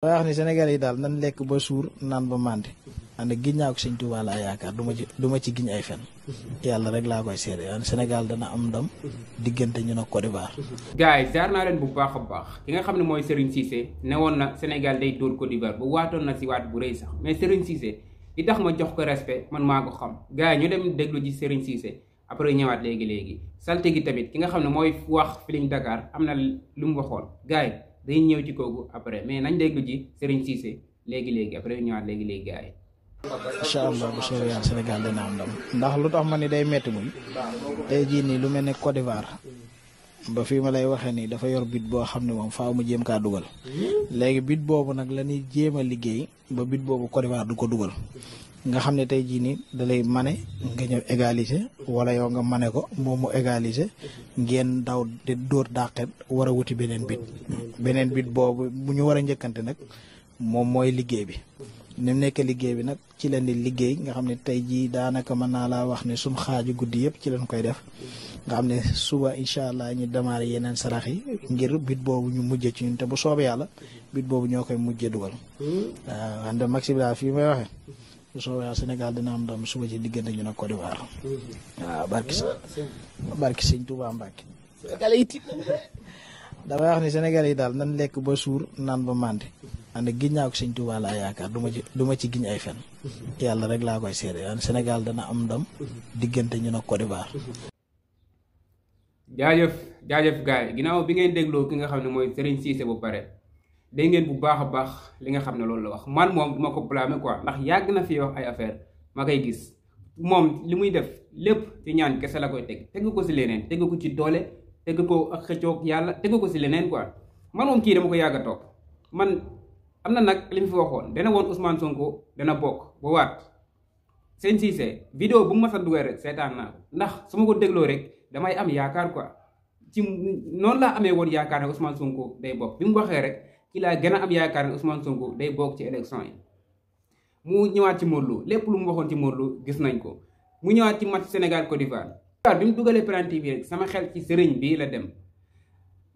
wax ni Sénégal yi daal nan lekk ba suur naan ba màndi ànd giñ naa ko sëñ Tuubaa laa yaakaar du ma ci giñ ay fen yàlla rek laa koy seede Sénégal dana am ndam diggante ñu ne Côte d'Ivoire. gars yi jaar naa leen bu baax a baax ki nga xam ne mooy Serigne Cissé ne woon na Sénégal day dóor Côte d'Ivoire ba waatoon na si waat bu rëy sax mais Serigne Cissé li tax ma jox ko respect man maa ko xam gars yi ñu dem déglu ji Serigne Cissé après ñëwaat léegi salte gi tamit ki nga xam ne mooy wax Feeling Dakar am na lu mu waxoon gars yi dañuy ñëw ci kooku après mais nañ déglu ji Serigne Cissé léegi après ñëwaat léegi gars yi. incha allah bu soobee yàlla Sénégal dina am ndam ndax lu tax ma ni day metti muy tey jii nii lu mel ne Côte d'Ivoire ba fii ma lay waxee nii dafa yor bit boo xam ne moom faaw mu jéem kaa dugal léegi bit boobu nag la ñuy jéem a liggéey ba bit boobu Côte d'Ivoire du ko dugal nga xam ne tey jii nii da lay mane nga ñëw égaliser wala yow nga mane ko moom mu égaliser ngeen daw di dóor dàqet war a wuti beneen bit boobu bu ñu war a njëkkante nag moom mooy liggéey bi. ni mu nekk liggéey bi nag ci leen di liggéey nga xam ne tey jii daanaka mën naa laa wax ne suñ xaaju guddi yëpp ci leen koy def nga xam ne suba incha allah ñu démarré yeneen sarax yi ngir bit boobu ñu mujjee ci ñun te bu soobee yàlla bit boobu ñoo koy mujjee dugal. waaw ànd maxi bi daal fii may waxee bu soobee yàlla Sénégal dina am ndam suba ci diggante ñu ne Côte d'Ivoire. waaw barki sëñ Tuubaa Mbàkke. damay wax ni Sénégal yi daal nan lekk ba suur naan ba màndi ànd giñ naa ko sëñ Tuubaa laa yaakaar du ma ci giñ ay fen yàlla rek laa koy seede Sénégal dana am ndam diggante ñu ne Côte d'Ivoire. jaajëf gars yi ginnaaw bi ngeen dégloo ki nga xam ne mooy Serigne Cissé bu pare dégg ngeen bu baax a baax li nga xam ne loolu la wax man moom duma ko blâmer quoi ndax yàgg na fi wax ay affaire ma koy gis moom li muy def lépp ci ñaan kese la koy tegu ko si leneen tegu ko ci doole tegu ko ak xëccoog yàlla tegu ko si leneen quoi man moom kii dama ko yàgg a topp man am na nag li mu fi waxoon dana woon Ousmane Sonko dana bokk ba waat seen Cissé vidéo bu mu mas a dugal rek seetaan naa ko ndax su ma ko dégloo rek damay am yaakaar quoi ci noonu laa amee woon yaakaar ne Ousmane Sonko day bokk bi mu waxee rek ci laa gën a am yaakaar ne Ousmane Sonko day bokk ci élection yi mu ñëwaat ci Modou Lo lépp lu mu waxoon ci Modou Lo gis nañ ko mu ñëwaat ci match Sénégal Côte d'Ivoire bi mu dugalee penalty bi rek sama xel ci sëriñ bii la dem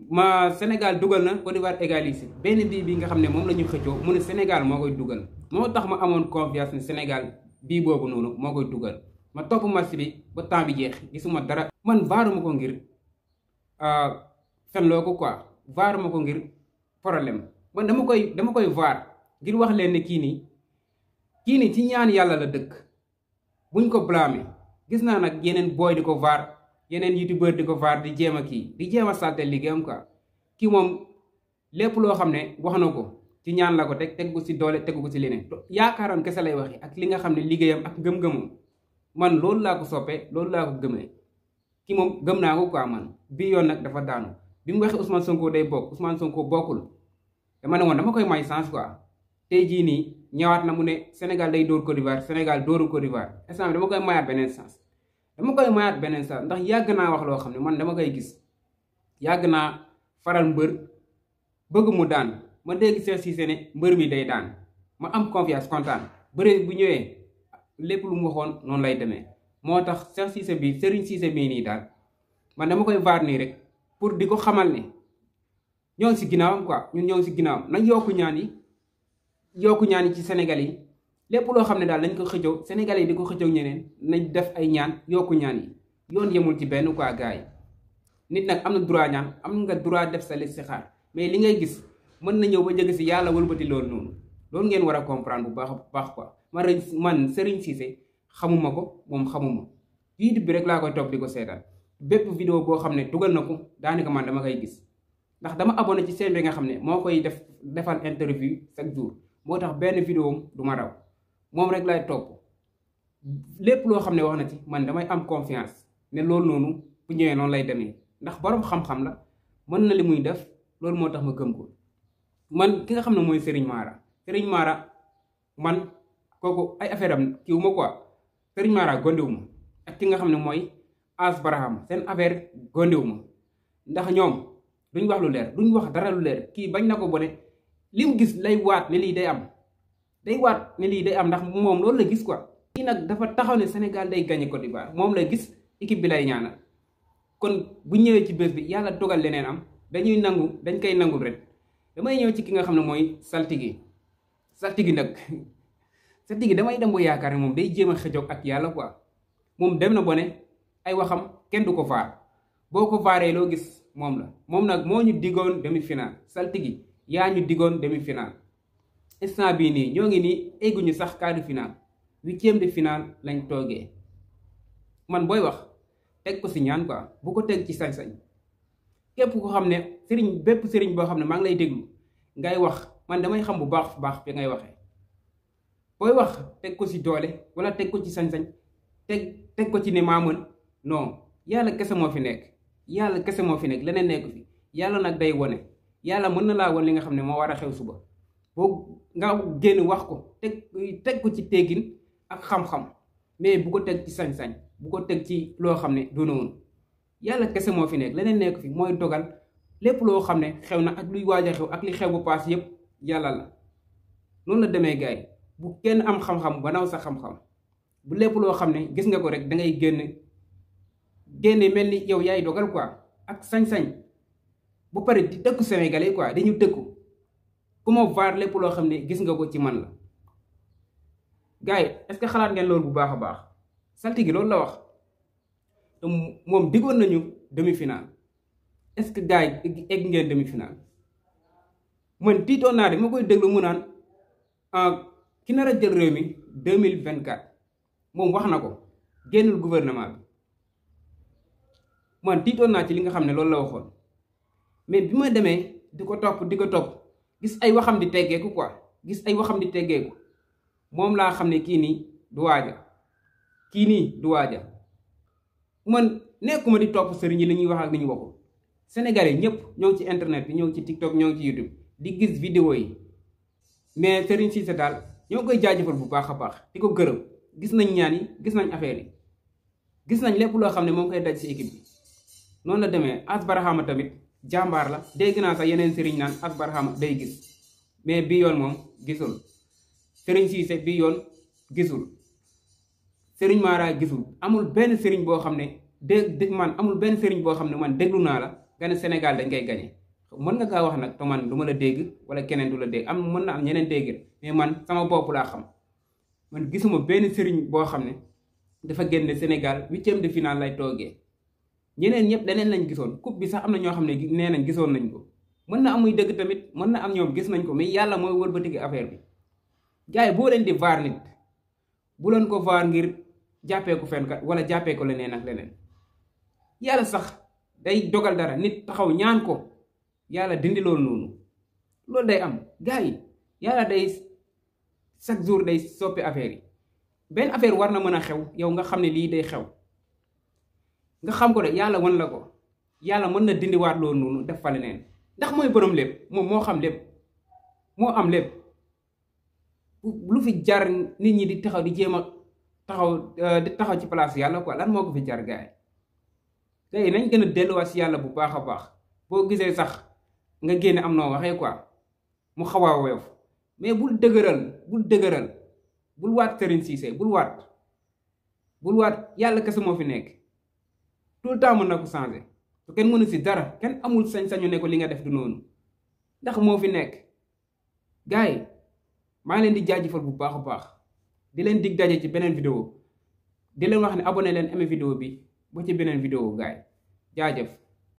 ma Sénégal dugal na Côte d'Ivoire égalisé benn bii nga xam ne moom la ñu xëccoo mu ne Sénégal moo koy dugal moo tax ma amoon confiance ne Sénégal bii boobu noonu moo koy dugal ma topp match bi ba temps bi jeex gisuma dara man vaaruma ko ngir fenloo ko quoi vaaruma ko ngir problème man dama koy vaar ngir wax leen ne kii nii ci ñaan yàlla la dëkk buñ ko blâmer gis naa nag yeneen booy di ko vaar yeneen youtubeur di ko vaar di jéem a saltel liggéeyam quoi kii moom lépp loo xam ne wax na ko ci ñaan la ko teg ko si doole tegu ko si leneen yaakaaroon kese lay waxi ak li nga xam ne liggéeyam ak gëm-gëmam man loolu laa ko soppee loolu laa ko gëmee kii moom gëm naa ko quoi man bii yoon nag dafa daanu bi mu waxee Ousmane Sonko day bokk Ousmane Sonko bokkul dama ne woon dama koy may chance quoi tey jii nii ñëwaat na mu ne Sénégal day dóor Côte d'Ivoire Sénégal dóoru Côte d'Ivoire instant bi dama koy mayaat beneen chance ndax yàgg naa wax loo xam ne man dama koy gis yàgg naa faral mbër bëgg mu daan ma dégg Cheikh Cissé ne mbër mi day daan ma am confiance kontaan bëre bu ñëwee lépp lu mu waxoon noonu lay demee moo tax Cheikh Cissé bi Serigne Cissé bii nii daal man dama koy vaar nii rek pour di ko xamal ne ñoo ngi si ginnaawam quoi ñun ñoo ngi si ginnaawam nañ yokku ñaan yi ci Sénégal yi lépp loo xam ne daal nañ ko xëccoo Sénégal yi di ko xëccoo ñeneen nañ def ay ñaan yokku ñaan yi yoon yemul ci benn quoi gars yi nit nag am na droit ñaan am nga droit def sa listixaar mais li ngay gis mën na ñëw ba jege si yàlla wëlbati loolu noonu loolu ngeen war a comprendre bu baax quoi man Serigne Cissé xamuma ko moom xamuma YouTube bi rek laa koy topp di ko seetaan bépp vidéo boo xam ne dugal na ko daanaka man dama koy gis ndax dama abonné ci chaîne bi nga xam ne moo koy defal interview chaque jour moo tax benn vidéo du ma raw moom rek lay topp lépp loo xam ne wax na ci man damay am confiance ne loolu noonu bu ñëwee noonu lay demee ndax borom xam-xam la mën na li muy def loolu moo tax ma gëm ko man ki nga xam ne mooy Serigne Mara man kooku ay affaire am kiiwu ma quoi Serigne Mara gondewu ma ak ki nga xam ne mooy As Baraham seen affaire gondewu ma ndax ñoom duñ wax lu leer duñ wax dara lu leer kii bañ na ko bone li mu gis lay waat ne lii day am ndax moom loolu la gis quoi. kii nag dafa taxaw ne Sénégal day gagné Côte d'Ivoire moom la gis équipe bi lay ñaanal kon bu ñëwee ci bés bi yàlla dogal leneen am dañ koy nangul rek damay ñëw ci ki nga xam ne mooy saltigi nag saltigi damay dem ba yaakaar ne moom day jéem a xëjoog ak yàlla quoi. moom dem na ba ne ay waxam kenn du ko vaar boo ko vaaree loo gis moom la moom nag moo ñu diggoon demi-finale saltigi yaa ñu diggoon demi-finale instant bii nii ñoo ngi nii egguñu sax quart de finale 8e de finale lañ toogee. man booy wax teg ko si ñaan quoi bu ko teg ci sañ-sañ képp ko xam ne bépp sëriñ boo xam ne maa ngi lay déglu ngay wax man damay xam bu baax fi ngay waxee. booy wax teg ko si doole wala teg ko ci sañ-sañ teg ko ci ne maa mën non yàlla kese moo fi nekk leneen nekk fi yàlla nag day wone yàlla mën na laa won li nga xam ne moo war a xew suba boo nga génn wax ko teg ko ci teggin ak xam-xam mais bu ko teg ci sañ-sañ bu ko teg ci loo xam ne du noonu yàlla kese moo fi nekk leneen nekk fi mooy dogal lépp loo xam ne xew na ak luy waaj a xew ak li xew bu paas yépp yàlla la noonu la demee gars yi bu kenn am xam-xam ba naw sa xam-xam bu lépp loo xam ne gis nga ko rek da ngay génne mel ni yow yaay dogal quoi ak sañ-sañ bu pare di dëkku sénégalais quoi dañu dëkku ku ma vaar lépp loo xam ne gis nga ko ci man la. gars yi est-ce que xalaat ngeen loolu bu baax a baax saltigi loolu la wax te moom diggoon nañu demi-finale est-ce que gars yi egg ngeen demi-finale man tiitoon naa de ma koy déglu mu naan ki nar a jël réew mi 2024 moom wax na ko génnul gouvernement bi man tiitoon naa ci li nga xam ne loolu la waxoon mais bi ma demee di ko topp gis ay waxam di teggeeku quoi moom laa xam ne kii nii du waaja man nekkuma di topp sëriñ yi li ñuy wax ak li ñu waxul sénégalais ñëpp ñoo ngi ci internet bi ñoo ngi ci tiktok ñoo ngi ci youtube di gis vidéo yi mais Serigne Cissé daal ñoo koy jaajëfal bu baax a baax di ko gërëm gis nañ ñaan yi gis nañ affaire yi gis nañ lépp loo xam ne moo ngi koy daj si équipe bi noonu la demee As Barhama tamit jàmbaar la dégg naa sax yeneen sëriñ naan As Barhama day gis mais bii yoon moom gisul Serigne Cissé bii yoon gisul Serigne Mara gisul amul benn sëriñ boo xam ne amul benn sëriñ boo xam ne man déglu naa la nga ne Sénégal dañ koy gañe mën nga kaa wax nag te man du ma la dégg wala keneen du la dégg mën na am ñeneen dégg mais man sama bopp laa xam man gisuma benn sëriñ boo xam ne dafa génne Sénégal 8e de finale lay toogee ñeneen ñëpp leneen lañ gisoon coupe bi sax am na ñoo xam ne nee nañ gisoon nañ ko mën na am muy dëgg tamit mën na am ñoom gis nañ ko mais yàlla mooy wëlbatigi affaire bi gars yi boo leen di vaar nit bu leen ko vaar ngir jàppee ko fenn kat wala jàppee ko leneen ak leneen yàlla sax day dogal dara nit taxaw ñaan ko yàlla dindi loolu noonu loolu day am gars yi yàlla day chaque jour day soppi affaire yi benn affaire war na mën a xew yow nga xam ne lii day xew nga xam ko de yàlla wan la ko yàlla mën na dindiwaat loolu noonu def fa leneen ndax mooy borom lépp moom moo xam lépp moo am lépp lu fi jar nit ñi di taxaw di jéem a taxaw ci place yàlla quoi lan moo ko fi jar gars yi tey nañ gën a delluwaat si yàlla bu baax a baax boo gisee sax nga génne am noo waxee quoi mu xaw a woyof mais bul dëgëral bul waat Serigne Cissé bul waat yàlla kese moo fi nekk tout le temps mën na ko changer te kenn mënu si dara kenn amul sañ-sañu ne ko li nga def du noonu ndax moo fi nekk gars yi maa ngi leen di jaajëfal bu baax a baax di leen dig daje ci beneen vidéo di leen wax ne abonné leen aimé vidéo bi ba ci beneen vidéo gars yi jaajëf